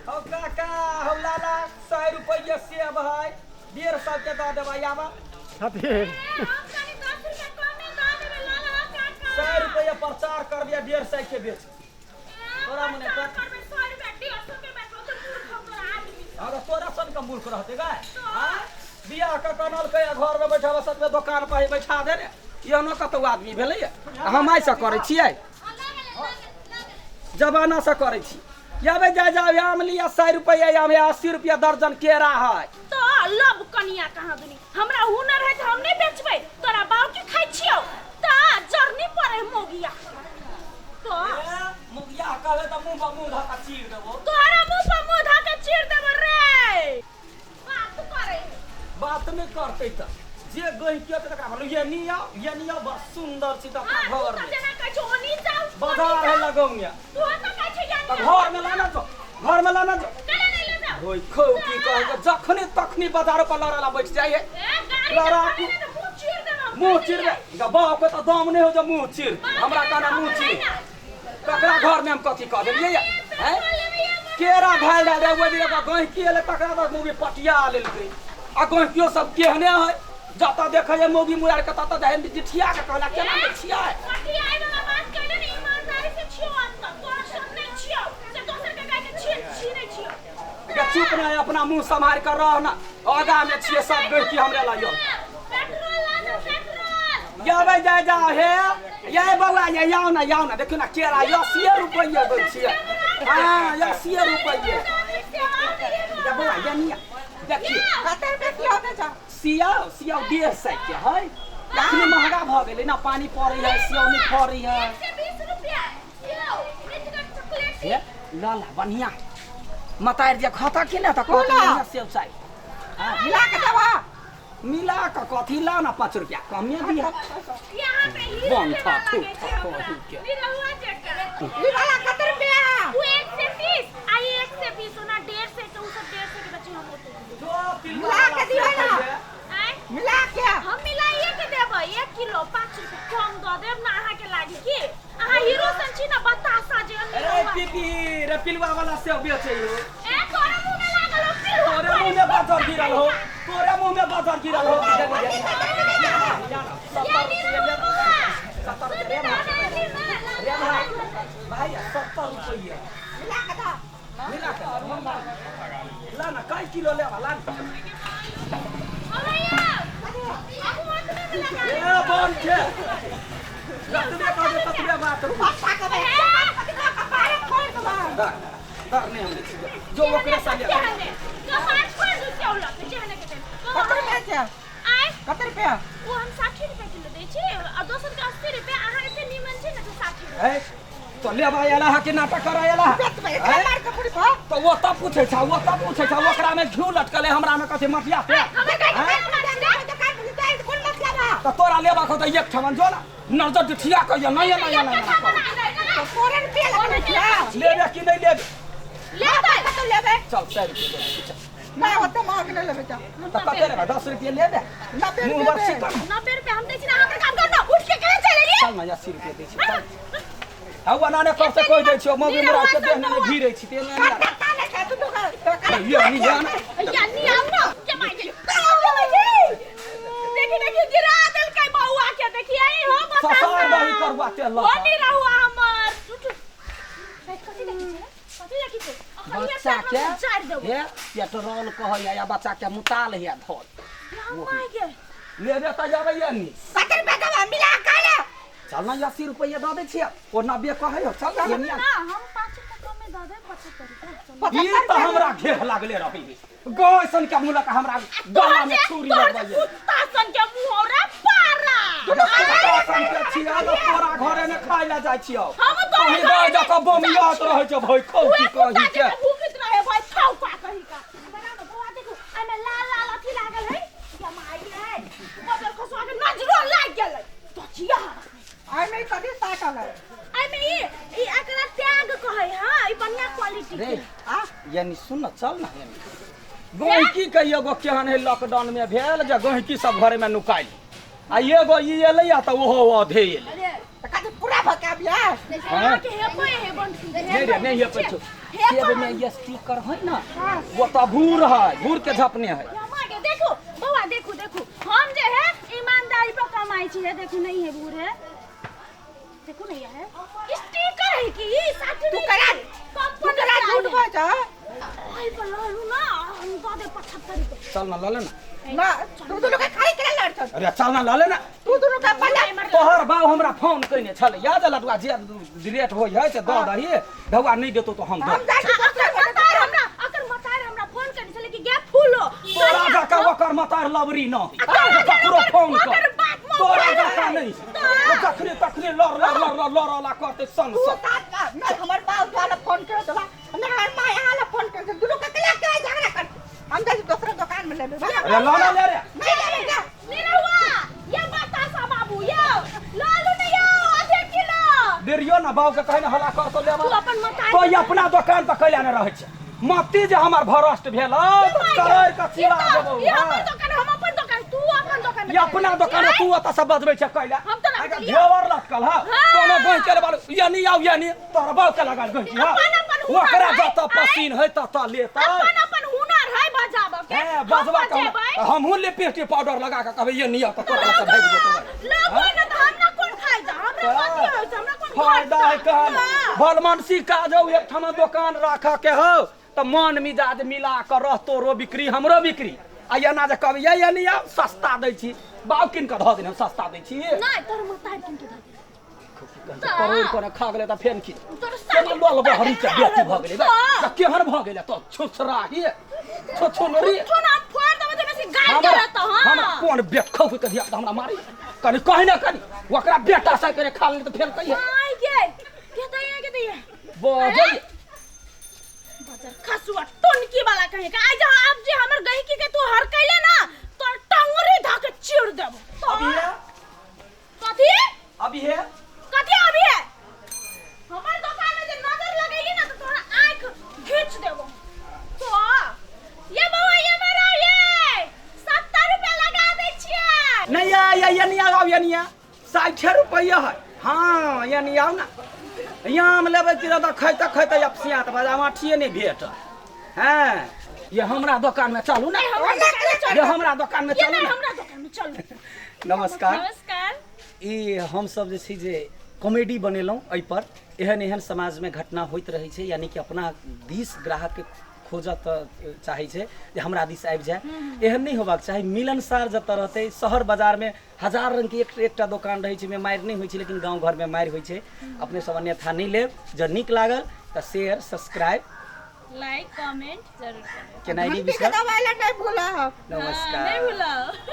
हौ काका, हौ लाला, 100 रुपैआ सेब है, 150 के दऽ देबै, आबा। कथी? हम कनि 10 रुपया कमे दऽ देबै, लऽ लऽ काका। 100 रुपैआ प्रचार करबियै, 150 के बेच तोरा मने करबै 100 रुपया 150 के बेचबो तऽ मूर्ख हौ तोरा आदमी। हँ तऽ तोरा सन के मूर्ख रहतै गाय। आँय, बियाह कऽ कऽ अनलकै आ घरमे बैठाबऽ सतबे दोकान पर बैठा दे ने, एहनो कतौ आदमी भेलैए? आ हम आइसँ करै छियै, जमानासँ करै छी। याबे जा जाओ, आम लिअ, 100 रुपैआ आम है, 80 रुपैआ दर्जन केरा है। तो लब कनिया कहाँ दुनी, हमरा हुनर है तऽ हम नहीं बेचबै, तोरा बाप के खाइ छियौ तऽ जरनी पड़े मोगिया तो। मुगिया कहले तऽ मुँह पर मुँह धऽ कऽ चीर देबो। तोरा मुंह पर मुंह धऽ के चीर देबो रे, बात करे। बात नहि करतै तऽ जे गहिके तकरा कहलहुँ, ये नी आउ, ये नी आउ, बड़ सुन्दर छी तऽ हाँ, अपना तू घर तऽ मे जेना कहै छौ ओनी जाउ, ओनी बाजार है जाउ। लगौने। तू तऽ कहै छौ या तऽ नी घर मे लाना जो, घर मे लाना जो। कले नहीं ले जाओ। होय खौ की कहै के, जखने तखनी बाजार पर लड़ाला बैठ जाइए। ए गाड़ी लड़ाकू। के मुंह चीर देबो। मुँह चिर दे बाप के तऽ दम नहि हो जे मुँह चिर, हमरा कहना मुँह चिर। ककरा घर मे हम कथी कह देलियै हैं? केरा भायल रहे ओहि दिन, ओकरा गहिकी एलै तकरा तऽ मौगी पटिया लेलकै। आ गहिकियो सब केहने है, जतऽ देखै है मौगी मुरार के ततऽ जाइ जिठिया के कहला, केना दै छियै? पटियाई वाला बात कैले ने, ईमानदारी से छियो, अंत तोरा सब नहीं छियो से दोसर के गाय के छीन छीनै छियो। गे चुप ना, अपना मुँह सम्हारि कऽ रह ना, आगा मे छियै सब गहिकी हमरे लग यौ। पेट्रोल ला दो, पेट्रोल। याबै जाय जा हे ये बौआ, ये आउ ना, आउ ना, देखियौ ना केरा 80 रुपैआ दै छियै। हँ, 80 रुपैआ। ये बौआ, ये निया देखियौ। कते रुपया किलो दै छौ? सियाओ, सियाओ 150 के है। अखनी महंगा भऽ गेलै ने, पानी पड़ै है, सियाओ नहि फड़ै है। 120 रुपया यो मिठगर चॉकलेट। हे ल ला, बढ़िया मतारि जे खता कि नहि तऽ कहत बढ़िया सेब चाही। हाँ, मिला के देबा। मिला कऽ कथी? ला ना, 5 रुपया कमे दिअ। यहाँ पे हीरो बम के था, वाला थू, लगे छै था, हमरा। थू के। निरहुआ जकाँ। ई वाला कते रुपया? उ 130 आ ई 120, ओना 150 के, उ सब 150 के बेचै, हम ओते देबै। मिला के दिहो ना। आँय? मिला के। हम मिलाइए के देबै, 1 किलो 5 रुपया कम दऽ देब ना अहाँके लागी की अहाँ हीरो सन छी ना, बतासा जे अरे निरहुआ। पीपी रे, पिलुआ वाला सेब बेचै हो। ए, तोरा मुँह में लागल हो पिलुआ। तोरे मुँह में बाजर गिरल हो, तोरे मुँह में बाजर गिरल हो। ये निरहुआ बौआ। 70 रुपया रे भाई, रे भाई, भाई, 70 रुपया। मिला के दो। मिला के ला ना, कै किलो लेबा? ला ना। ओ भैया, हमहूँ ओतबे में लगा ए बन के जतबे कहबे ततबे बात रुक। पप्पा के भाई कपारे फोड़ देबा। दर दर नहि हम लै छियै जो ओकरे से ले। कपार फोड़ दू चाउलक, जेहने के तेहने। कते रुपया छै? आँय? कते रुपया? ओ हम 60 रुपया किलो दै छी आ दोसर के 80 रुपया, अहाँ एते नीमन छी ने तऽ 60 रुपया। है तो लेबा आयल है कि नाटक करऽ आयल है? बेचबै एकरा मार के पूरी पर। तो वो तब पूछै छ, वो तब पूछै छ, ओकरा में घिउ लटकल है, हमरा में कथी मटिया तेल? हमरा गाय के तेल मार छै। दुकान पर जाय कोन मतलब है? तऽ तोरा लेबाक हो तऽ एक ठमन जो ना, नजर डिठिया कहिया नहीं नहीं नहीं। कथा बना दे ना। तो तोरे रुपया लगै छै। लेबे कि नहीं लेबे? लेबै। कते लेबै? चल, 100 रुपया दे दे, चल। ना, ओते महग नहि लेबै, जा। तऽ कते लेबे? 10 रुपया लेबे? 90 मुँह रुपया बरसी दे। कर। 90 रुपया हम दै छी ने, अहाँ अपन काम कर ना, उठ के कहाँ चलि एलियै? चल ना, 80 रुपया दै छी, चल। हौ नाने कर से कहि दै छियौ, मौगी मुरा के देह में घिरै छी तेल नहीं। कत्ता नहि खाय तू दुकान दोकान। ये नहीं ये ना। या नी आउ ना, जमाई गेल, जमाई गेल, देखी देखी, गिरा देलकै बौआ के, देखिए हो बतासा। ससार दही करुआ तेल लऽ ओ कऽ। निरहुआ हमर, उठ। कथी देखै छै? कथी देखै छै? अखनिये बच्चा पेट के में चारि देबो। हे पेट्रोल कहैया या बच्चा के मुताल है धर। माय गे। लेबे तऽ जेबै या नी? कते रुपया देबा मिला के ले? चल ना, 80 रुपया दऽ दै छियै, ओ 90 कहै हो, चल ना, ये ना नी। हम 5 रुपया कमे दऽ देब, 75 रुपया। ई तऽ हमरा घेह लागले रहै गाय सन के मुँह लऽ कऽ हमरा गला में छुरी लगबैया। कुत्ता सन के मुँह हो रे पारा। कुत्ता सन के छियै तऽ तोरा घरे ने खाय लए जाइ छियौ। हम तोरा कहीं घरे गाय जकाँ बमियात रहै छै भाइ खौ की उहे कुत्ता कही के। जकाँ भूखैत रहे भाइ खाउ पा कही का। बना दो बौआ, देखू एहिमे लाल लाल अथी लागल है। या माय गे, बजर खसुआ के नजरो लागि गेलै तो छिया। एहिमे कथी साटल है? एहिमे ई ई एकरा टैग कहै हां, ई बढ़िया क्वालिटी रे के। आ यानी सुन न, चल ना, यानी गहिकी के एगो केहन है, लॉकडाउन में भेल जे गहिकी सब घरे में नुकाइल आ एगो ई एलै आ तऽ ओहो अधे एलै। तऽ कथी पूरा भऽ के आबियै? हाँ। अहाँके हेपै हे बंटी? नहि रे, नहि हेपै छौ। हे सेब पर में ये स्टिकर है ना, वो तो भूर है, भूर के झपने है। माँ के देखो बौआ, देखू देखू, हम जे है ईमानदारी पर कमाई छी। है देखू, नहीं है भूर है, देखू नहीं है स्टिकर है कि 60 तू करा तू करा झूठ बज। आई पर ललू ना, हम दऽ दे 75 रुपये। चल ना, लऽ ले ना। ना, तू दुनू के खाली केना लड़ छौ? अरे चल ना, लऽ ले ना। तू दुनू के पहिले तोहर बाप हमरा फोन कयने छलै, याद लडुआ जे रेट होइ है से दऽ दही ढौआ, नहि देतौ तऽ हम हम दऽ। जाइ छी दोसर अकर घर। मतार हमरा, अकर मतार हमरा फोन करै छलै कि गे फूलो। तोरा जकाँ ओकर मतार लबरी न ककरो फोन कर। ओकर बाप मोबाइल तोरा है। जकाँ नहि, तखने तखने लड़ लड़ लड़ लड़ लड़ करतै संग तू संग। तात का न हमर बाप वाला फोन कर देला न, हमर माँ यहाँ ला फोन कर दे। दुनू के केला के झगड़ा कर, हम जाइ छी दोसर दुकान में लेबे। अरे लऽ ले, ले रे। नहीं लेबे जा। निरहुआ ये बतासा बाबू, ये लालू ने यो आधे किलो देरियो ना, बाबू के कहे ने हल्ला कर तो लेबा। तू अपन मतार तो ई अपना दोकान पर कैला ने रहै छै, मत्ती जे हमर भ्रष्ट भेल हौ, तऽ चढ़ि कऽ चिल्ला देबौ। ये हमर हँ। दोकान, हम अपन दोकान, तू अपन दोकान। ई अपना दोकान, तू ओतऽ से बजबै छै कैला? हम तऽ आइ लटकलियौ। घेवर लटकल हँ। हाँ। कोनो गैंच के बालू यानी आउ यानी तोहर बाप के लगल गैंच हँ। अपन अपन हुनर ओकरा है, जतऽ आँय? पसीन है ततऽ लेतै। अपन अपन हुनर है बजाबऽ के। हे हम बजबा के बजेबै। हमहूँ लिपस्टिक पाउडर लगा कऽ कहबै ये निया तऽ तोरा से भागि जेतौ। लगो ने तऽ हमरा कोन फायदा? हमरा कथी होइ छै? हमरा कोन फायदा है कहल? हाँ। भलमानसी काज हौ, एकठाम दोकान राखऽ के हौ तऽ मन मिजाज मिला कऽ रह, तोरो बिक्री हमरो बिक्री। आ एना जे कहबै ये नहीं आउ सस्ता दै छी, बाउ कीन कऽ धऽ देने हम सस्ता दै छी। नहि, तोहर मतार कीन के धऽ दे। करोड़ कोने खा गेलै तऽ फेन की तोहर केना लल बहरी के बेटी भऽ गेलै बे? हाँ। तऽ केहन भऽ गेलै तऽ छुछराही छुछुनरी। तू ना फोड़ देबै तऽ बेसी गारि हमरा देबै तऽ हाँ। हमरा कोन बेखौ के धिया पुता हमरा मारी कनि कहि ने कनि ओकरा बेटा से करे खा लेली तऽ फेर कहिए। आइ गे के दैया, के दैया? बजै। बजर खसुआ टोनकी वाला कहे के आइ जहाँ आब जे हमर गहिकी के तू हरकैले ना, तोर टंगरी धऽ के चीर देबो। अभी है। कथी? अभी है। कथी अभी है? हमर दोकान में जे नजर लगैली ना तऽ तोहर आँख घीच देबो। तो ये बउआ, ये बड़ा ये 70 रुपया लगा दै छियै। नहीं या या ये नहीं आओ, ये नहीं 60 रुपया है। हाँ, ये नहीं आओ ना, यहाँ में लेबै कि तऽ खैते खैते अपसियात बजा माठिए नहीं भेट। हैं ये हमरा दोकान में चलू ना। हमरा दोकान में चलू। ये हमरा दोकान में ये चलू नहीं ना। हमरा दोकान में चलू। नमस्कार। नमस्कार। ई हमसब जे छै जे कॉमेडी बनेलहुँ एहिपर, एहन एहन समाजमे घटना होइत रहै छै, यानी कि अपना दिस ग्राहकके खोजऽ तऽ चाहै छै जे हमरा दिस आबि जाय। एहन नहि होबाक चाही। मिलनसार जतऽ रहतै, शहर बाजारमे हजार रङ्गके एक एकटा दोकान रहै छै, ओहिमे मारि नहि होइ छै, लेकिन गाँव घरमे मारि होइ छै। अपने सब अन्यथा नहि लेब। जँ नीक लागल तऽ शेयर, सब्सक्राइब, लाइक, कमेंट जरूर करब। केनाइ नहि घंटी के बिसरब। दबाइ ला नहीं भूलब। नमस्कार। नहीं भूलब।